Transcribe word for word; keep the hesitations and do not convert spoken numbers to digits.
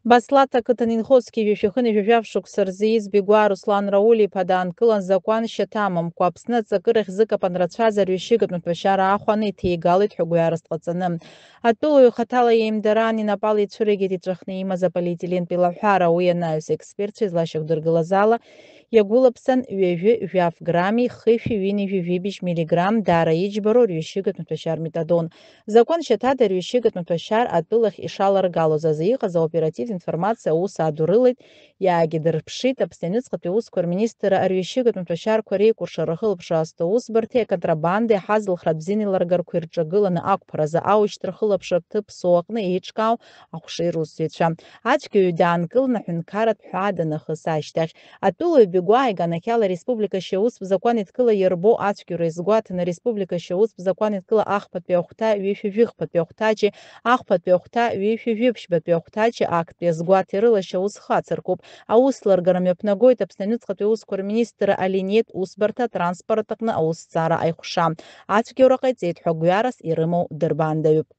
Баслаҭ ақыҭан инхозгьы жәшәи хынҩажәи жәаф шықәса рзы ииз Бигәаа Руслан Рауль-иԥа даанкылан, закәан шьаҭа амамкәа Аԥсны аҵакы рахь зыкапан рацәаз арҩашьыгатә маҭәашьара аахәаны иҭеигалеит ҳәа гәҩарас дҟаҵаны. Атәылаҩ хаҭала иеимдараан инапала ицәыригеит иҵәахны имаз аполиетилентә илаҳәара. Уи анаҩс, експертцәа излашьақәдыргылаз ала, иагәылаԥсан ҩажәи жәаф грамми хышәи ҩынҩажәи жәибжь миллиграмм даара иџьбароу арҩашьыгатә маҭәашьар метадон. Закәан шьаҭада арҩашьыгатә маҭәашьар атәылахь ишаларгалоз азы иҟаз аоперативтә информациа аус адурылеит, иаагьадырԥшит Аԥсны аҩныҵҟатәи аусқәа рминистрра арҩашьыгатә маҭәашьарқәа реикәыршара ахылаԥшра азҭо аусбарҭеи аконтрабандеи аҳазылхратә бзианы еилыргарқәа ирҿагыланы ақәԥаразы аушьҭра ахылаԥшратә ҭыԥ Соо аҟны еиҿкаау аҟәшеи русзуҩцәа. Ацәгьаҩы даанкылан аҳәынҭқарратә ҳәаа данахыс ашьҭахь, атәылаҩ Бигәаа иганахьала ареспублика ашьаустә закәан еидкыла иарбоу ацәгьоура иазгәаҭаны, ареспублика ашьаустә закәан еидкыла ахԥатәи ахәҭа ҩышәи жәыхԥатәи ахәҭаҷи, ахԥатәи ахәҭа ҩышәи жәибжьбатәи ахәҭаҷи актәи азгәаҭеи рыла ашьаус хацыркуп. Аус ларгара мҩаԥнагоит Аԥсны аҩныҵҟатәи аусқәа рминистрра алинеитә усбарҭа атранспорт аҟны аусҭҵаара аҟәша. Ацәгьоура ҟаиҵеит ҳәа гәҩарас ирымоу дырбаандаҩуп.